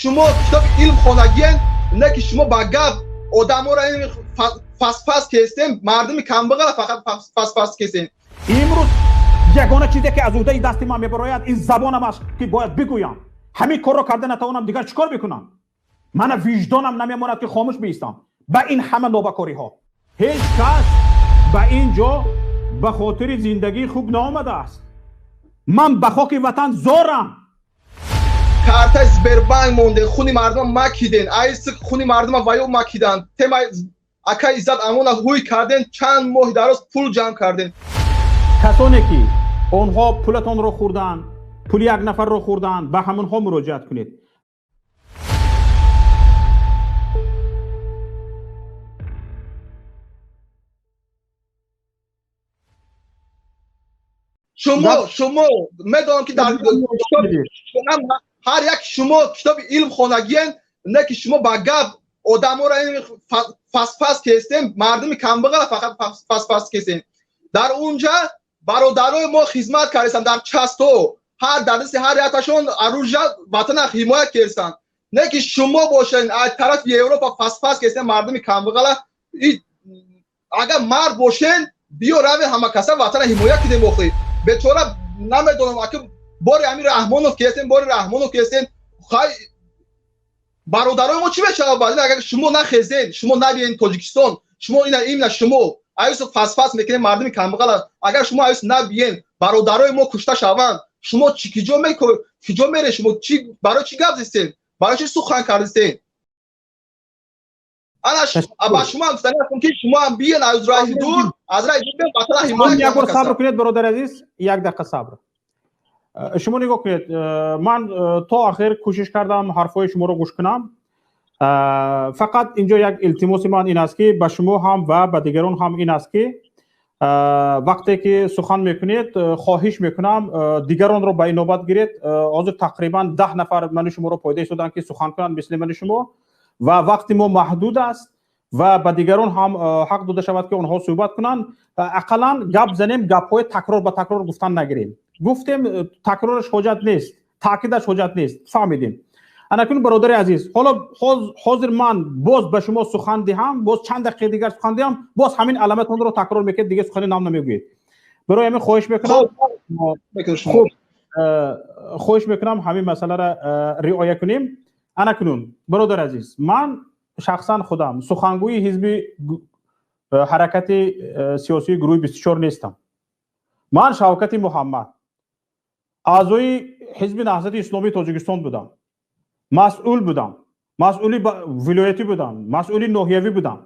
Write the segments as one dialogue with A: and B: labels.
A: Шумо китоби илм хонагиен, не ки шумо ба гап одаморо фасфас кестем, мардуми камбағала фақат фасфас кестем.
B: Имрӯз ягона чизе ки аз уҳдаи дасти ман мебарояд, ин забонам аст, ки бояд бигӯям. Ҳамин корро карда натавонам, дигар чӣ кор мекунам? Мана виҷдонам намемонад, ки хомӯш биистам ба ин ҳама нобакориҳо. Ҳеҷ кас ба ин ҷо ба хотири зиндагии хуб наомадааст. Ман ба хоки ватан зорам.
A: Картаи Сбербанк монде, хуни мардума макиден, айси хуни мардума ваё макидан. Темаи ака Иззат Амона ҳуй карден, чанд моҳи дароз пул ҷамъ карден.
B: Касоне ки онҳо пулатонро хӯрданд, пули як нафарро хӯрданд, ба ҳамонҳо муроҷиат кунед.
A: Шумо медонам, ки дар ҳар як шумо китоби илм хонагиен, не ки шумо ба гап одаморо фасфас кестем, мардуми камбағала фақат фасфас кестем. Дар унҷа бародарои мо хизмат кардестанд, дар часто ҳар дар дасти ҳар якташон оружия ватана ҳимоя кардестанд. Не ки шумо бошед, аз тарафи Европа фасфас кестем мардуми камбағала. Агар мард бошен, биё раве ҳама каса ватана ҳимоя кидем. Охи бечора намедонам, аки бори Амир Раҳмонов кестем, бори Раҳмонов кестем. Хай, бародарои мо чӣ мешавад баъд агар шумо нахезен, шумо набиен Тоҷикистон? Шумо ина имна шумо аюсу фасфас мекунем мардуми камбағала. Агар шумо аюс набиен, бародарои мо кушта шаванд, шумо чӣ киҷо киҷо мере? Шумо чӣ, барои чӣ гап зистен, барои чӣ сухан кардистен? Ана ба шумо ҳам гуфтани ҳастам, ки шумо ҳам биен аз раҳи дур, аз раҳи дур биен, ватана ҳимоя.
B: Як бор сабр кунед, бародари азиз, як дақиқа сабр. Шумо нигоҳ кунед, ман то охир кӯшиш кардам ҳарфҳои шуморо гӯш кунам. Фақат инҷо як илтимоси ман ин аст, ки ба шумо ҳам ва ба дигарон ҳам ин аст, ки вақте ки сухан мекунед, хоҳиш мекунам, дигаронро ба инобат гиред. Ҳозир тақрибан 10 нафар мани шуморо пойда истоданд, ки сухан кунанд мисли мани шумо, ва вақти мо маҳдуд аст ва ба дигарон ҳам ҳақ дода шавад, ки онҳо суҳбат кунанд. Ақаллан гап занем, гапҳои такрор ба такрор гуфтан нагирем. Гуфтем, такрораш ҳоҷат нест, таъкидаш ҳоҷат нест, фаҳмидем. Анакун, бародари азиз, ҳоло ҳозир ман боз ба шумо сухан диҳам, боз чанд дақиқаи дигар сухан диҳам, боз ҳамин аламатонро такрор мекунед, дигар сухани нам намегӯед. Барои ҳамин хоҳиш мекунам, хуб, хоҳиш мекунам, ҳамин масъаларо риоя кунем. Анакунун, бародари азиз, ман шахсан худам сухангӯи ҳизби ҳаракати сиёсии гурӯҳи 24 нестам. Ман Шавкати Муҳаммад, аъзои ҳизби Наҳзати Исломии Тоҷикистон будам, масъул будам, масъули вилоятӣ будам, масъули ноҳиявӣ будам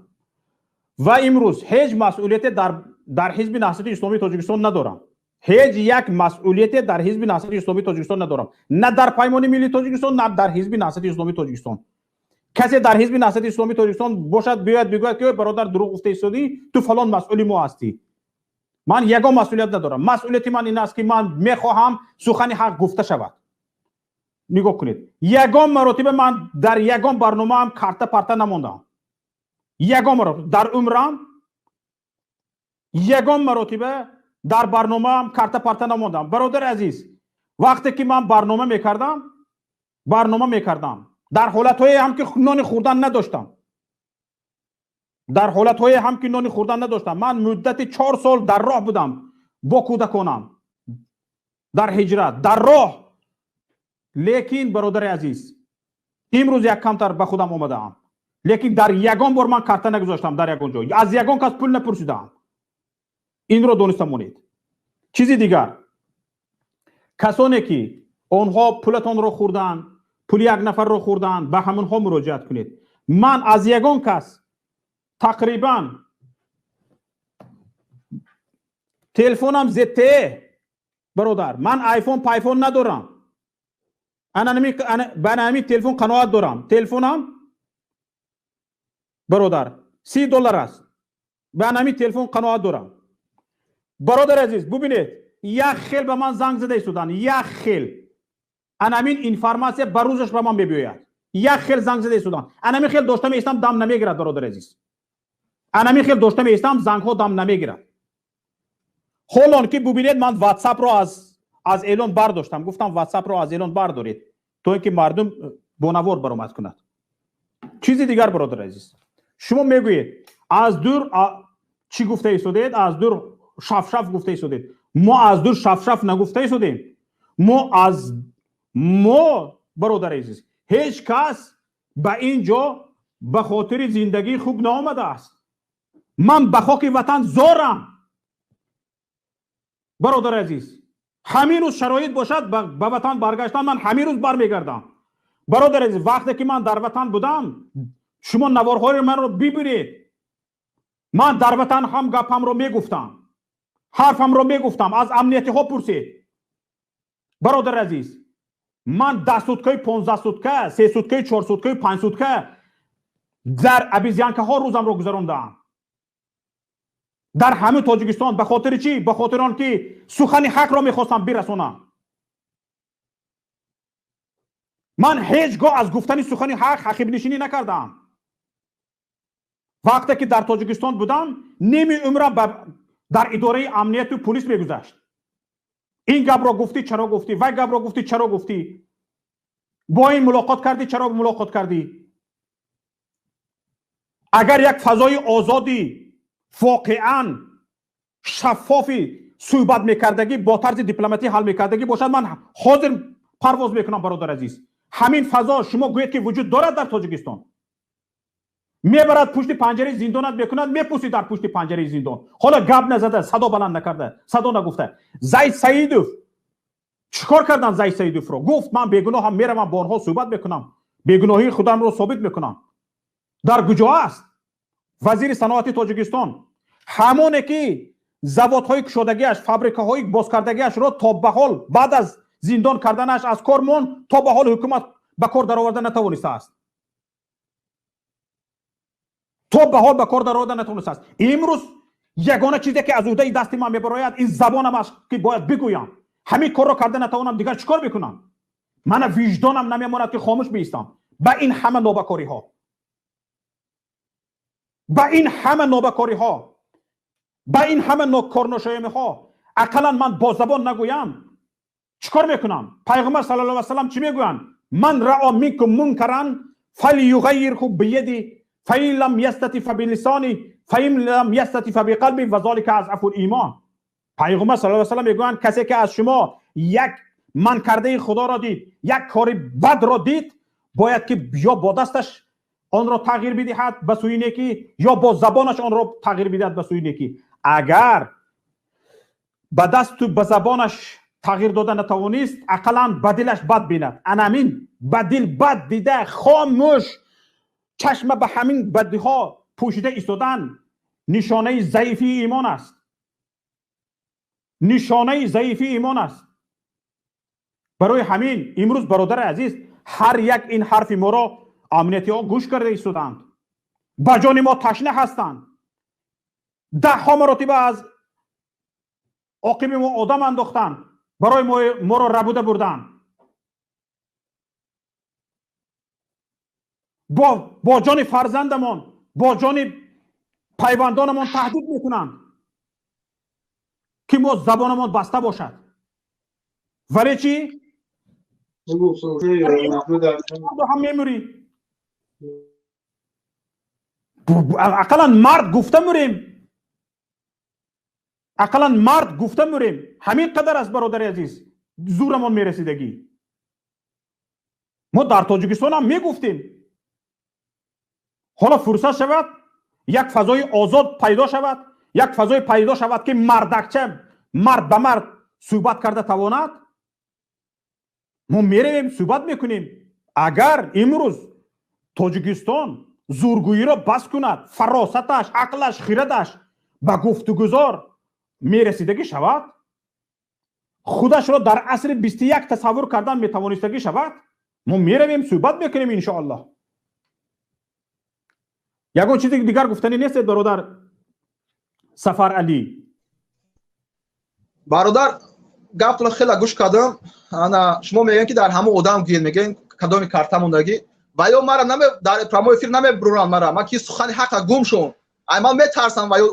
B: ва имрӯз ҳеҷ масъулияте дар ҳизби Наҳзати Исломии Тоҷикистон надорам. Ҳеҷ як масъулияте дар ҳизби Наҳзати Исломии Тоҷикистон надорам, на дар Паймони Миллии Тоҷикистон, на дар ҳизби Наҳзати Исломии Тоҷикистон. Касе дар ҳизби Наҳзати Исломии Тоҷикистон бошад, биёяд бигӯяд, ки бародар, дурӯғ гуфта истодӣ, ту фалон масъули мо ҳастӣ. Ман ягон масъулият надорам. Масъулияти ман ин аст, ки ман мехоҳам сухани ҳақ гуфта шавад. Нигоҳ кунед, ягон маротиба ман дар ягон барномаам карта парта намондам. Ягон маротиба дар умрам ягон маротиба дар барномаам карта парта намондам. Бародари азиз, вақте ки ман барнома мекардам, дар ҳолатҳое ҳам ки нони хӯрдан надоштам, дар ҳолатҳое ҳам ки нони хӯрдан надоштам, ман муддати 4 сол дар роҳ будам бо кӯдаконам, дар ҳиҷрат, дар роҳ. Лекин, бародари азиз, имрӯз як камтар ба худам омадаам, лекин дар ягон бор ман карта нагузоштам, дар ягон ҷой аз ягон кас пул напурсидаам. Инро дониста монед. Чизи дигар, касоне ки онҳо пулатонро хӯрданд, пули як нафарро хӯрданд, ба ҳамонҳо муроҷиат кунед. Ман аз ягон кас тақрибан, телефонам ZTE, бародар, ман айфон пайфон надорам, ба ҳамин телефон қаноат дорам. Телефонам, бародар, 30 доллар аст, ба ҳамин телефон қаноат дорам. Бародари азиз, бубинед, як хел ба ман занг зада истоданд, як хел анамин информация ба рӯзаш ба ман мебиёяд. Як хел занг зада истоданд, анамин хел дошта меистам, дам намегирад. Бародари азиз, анамин хел дошта меистам, зангҳо дам намегирад. Ҳолон ки бубинед, ман ватсапро аз эълон бардоштам. Гуфтам, ватсапро аз эълон бардоред, то ин ки мардум Бо навор баромад кунад. Чизи дигар, бародари азиз, шумо мегӯед, аз дур чӣ гуфта истодед? Аз дур шафшаф гуфта истодед. Мо аз дур шафшаф нагуфта истодем. Мо аз мо, бародари азиз, ҳеҷ кас ба ин ҷо ба хотири зиндагии хуб наомадааст. Ман ба хоки ватан зорам, бародари азиз. Ҳамин рӯз шароит бошад ба ватан баргаштан, ман ҳамин рӯз бармегардам. Бародари азиз, вақте ки ман дар ватан будам, шумо наворҳои манро бибинед, ман дар ватан ҳам гапамро мегуфтам, ҳарфамро мегуфтам. Аз амниятиҳо пурсед, бародари азиз. Ман 10 суткаи, 15 сутка, 3 суткаи, 4 суткаи, 5 сутка дар обезьянкаҳо рӯзамро гузарондаам дар ҳамин Тоҷикистон. Ба хотири чӣ? Ба хотири он ки сухани ҳақро мехостам бирасонам. Ман ҳеҷ гоҳ аз гуфтани сухани ҳақ ҳақибнишинӣ накардаам. Вақте ки дар Тоҷикистон будам, ними умрам дар идораи амнияту пулис мегузашт. Ин гапро гуфтӣ, чаро гуфтӣ? Вай гапро гуфтӣ, чаро гуфтӣ? Бо ин мулоқот кардӣ, чаро мулоқот кардӣ? Агар як фазои озодӣ, воқеан шаффофи суҳбат мекардагӣ, бо тарзи дипломатӣ ҳал мекардагӣ бошад, ман ҳозир парвоз мекунам, бародар азиз. Ҳамин фазо, шумо гӯед, ки вуҷуд дорад дар Тоҷикистон? Мебарад, пушти панҷараи зиндонат мекунад, мепурсӣ дар пушти панҷараи зиндон. Ҳоло гап назада, садо баланд накарда, садо нагуфта. Зайд Саидов чӣ кор кардан? Зайд Саидовро гуфт: ман бегуноҳам, меравам, бо онҳо суҳбат мекунам, бегуноҳии худамро собит мекунам. Дар куҷо аст вазири саноати Тоҷикистон? Ҳамоне ки заводҳои кушодагиаш, фабрикаҳои бозкардагиашро то ба ҳол баъд аз зиндон карданаш аз кор монд, то ба ҳол ҳукумат ба кор дароварда натавонистааст. То ба ҳол ба кор дароварда натавонистааст. Имрӯз ягона чизе ки аз уҳдаи дасти ман мебарояд, ин забонам аст, ки бояд бигӯям. Ҳамин корро карда натавонам, дигар чӣ кор мекунам? Мана виҷдонам намемонад, ки хомӯш биистам ба ин ҳама нобакориҳо, ба ин ҳама нобакориҳо, ба ин ҳама корношоямиҳо. Ақаллан ман бо забон нагӯям, чӣ кор мекунам? Пайғамбар саллаллоҳу алайҳи васаллам чӣ мегӯянд? Ман рао минкум мункаран фалюғаййирҳу бияди, фаин лам ястати фабилисони, фаин лам ястати фабиқалби, ва золика азъафул имон. Пайғамбар саллаллоҳу алайҳи васаллам мегӯянд: касе ки аз шумо як манкардаи худоро дид, як кори бадро дид, бояд ки ё бо дасташ онро тағйир бидиҳад ба сӯи некӣ, ё бо забонаш онро тағйир бидиҳад ба сӯи некӣ. Агар ба дасту ба забонаш тағйир дода натавонист, ақаллан ба дилаш бад бинад. Анамин ба дил бад дида, хомӯш, чашма ба ҳамин бадиҳо пӯшида истодан нишонаи заифии имон аст. Нишонаи заифии имон аст. Барои ҳамин имрӯз, бародари азиз, ҳар як ин ҳарфи моро амниятиҳо гӯш карда истоданд, ба ҷони мо ташна ҳастанд. Даҳҳо маротиба аз оқиби мо одам андохтанд, барои моро рабуда бурданд. Бо ҷони фарзандамон, бо ҷони пайвандонамон таҳдид мекунанд, ки мо забонамон баста бошад. Вале чӣ? Ҳам мемурӣ. Ақаллан мард гуфта мурем, ақаллан мард гуфта мурем. Ҳамин қадар аст, бародари азиз, зурамон мерасидагӣ. Мо дар Тоҷикистон ҳам мегуфтем. Ҳоло фурсат шавад, як фазои озод пайдо шавад, як фазое пайдо шавад, ки мардакча мард ба мард суҳбат карда тавонад, мо меравем, суҳбат мекунем. Агар имрӯз Тоҷикистон зургӯиро бас кунад, фаросаташ, ақлаш, хирадаш ба гуфтугузор мерасидагӣ шавад, худашро дар асри 21 тасаввур кардан метавонистагӣ шавад, мо меравем, суҳбат мекунем, иншоаллоҳ. Ягон чизи дигар гуфтанӣ нестед, бародар Сафар Алӣ?
A: Бародар, гаптонро хеле гӯш кардам. Ана шумо мегӯед, ки дар ҳамон одам гӯед, мегӯед кадоми карта мондагӣ, ва ё мара дар прямой эфир намебуранд мара, ман ки сухани ҳақа гум шум, ай ман метарсам, ва ё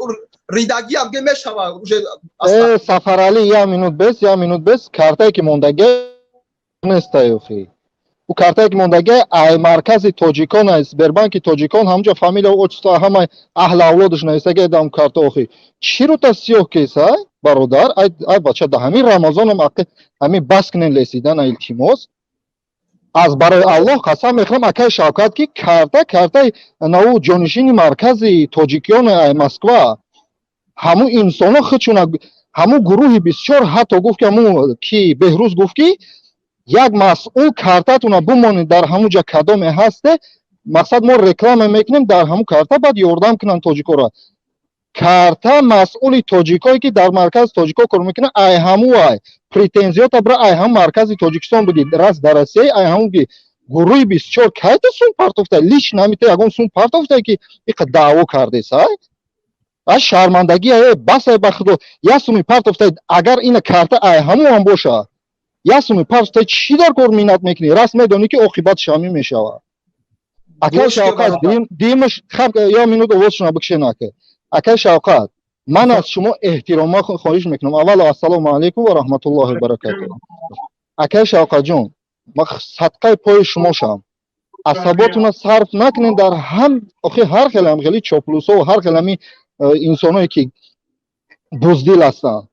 A: ридагиам ге мешава.
C: Э, Сафаралӣ, як минут бес, як минут бес. Картае ки мондагӣ нестаёхи, Ӯ картае ки мондагия, ай маркази тоҷикон, ай Сбербанки тоҷикон, ҳамҷо фамилия, отчество, ҳамаи аҳли авлодаш нависагия дам карта. Охи, чӣ рута сиёҳ кеса, бародар? Ай бача, да ҳамин Рамазонам ҳамин бас кунен лесидана, илтимос. Аз барои Аллоҳ қасам мехӯрам, акай Шавкат, ки карта картаи наву ҷонишини маркази тоҷикиён ай Москва. Ҳамун инсоно худшуна, ҳамун гурӯҳи бисёр, ҳатто гуфт ки ҳамун ки Беҳрӯз гуфт, ки як масъул картатуна бимонед дар ҳамун ҷа, кадоме ҳасте. Мақсад, мо реклама мекунем дар ҳамун карта, баъд ёрдам кунанд тоҷикоро. Карта масъули тоҷикое, ки дар маркази тоҷико кор мекунад, ай ҳаму ай претензиёта бира, ай ҳам маркази Тоҷикистон буги, раз дар Россия ай ҳаму ги. Гурӯҳи 24 кайта сум партофта, лично ҳамита ягон сум партофта, ки иқа даъво кардес? Ай, а шармандагӣ, э, бас, ай, ба худо, як суми партофта, агар ина карта ай ҳаму ҳам боша, як суми партофта, чӣ дар кор миннат мекунӣ? Раст медонӣ, ки оқибатш ҳамин мешавад. Акай Шавқат, димаш я минут овозшона бикшен. Акай Шавқат, ман аз шумо эҳтирома хоҳиш мекунам. Аввало, ассалому алайкум ва раҳматуллоҳи баракатуҳ. Акай Шавқатҷон, ман садқаи пои шумо шам, асаботуна сарф накунед дар ҳам охи ҳар хел ҳам хели чоплусо, ҳар хел ҳами инсоное, ки буздил ҳастанд.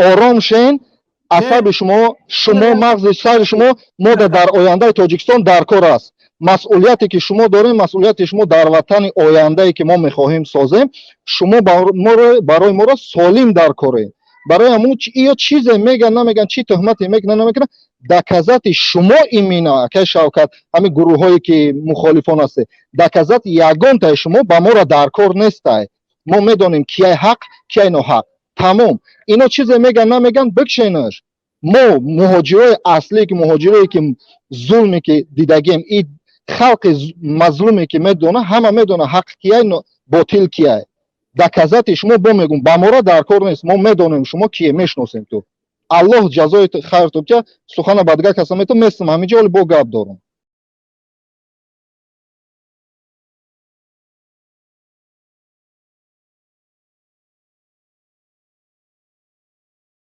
C: Ором шен. Асаби шумо, шумо мағзи сари шумо мода дар ояндаи Тоҷикистон дар кор аст. Масъулияте, ки шумо дорем, масъулияти шумо дар ватани ояндае, ки мо мехоҳем созем, шумо барои моро солим дар корем. Барои ҳамун ё чизе меган, намеган, чӣ тӯҳмате мекунан, намекунан, доказать шумо имина, акай Шавкат, ҳамин гурӯҳҳое, ки мухолифон ҳастед, доказать ягонтаи шумо ба моро дар кор нестай. Мо медонем, кияй ҳақ, кияй ноҳақ. Тамом. Ино чизе меган, намеган, бикшенаш. Мо муҳоҷирои аслӣ, ки муҳоҷирое, ки зулме, ки дидагем, и халқи мазлуме, ки медона, ҳама медона ҳақ кияй, ботил кияй. Доказать шумо, бо мегум, ба мора дар кор нест. Мо медонем, шумо кие, мешиносем. Ту Аллоҳ ҷазои хайр тубтя. Сухана ба дигар каса мету местам, ҳаминҷо оли бо гап дорам.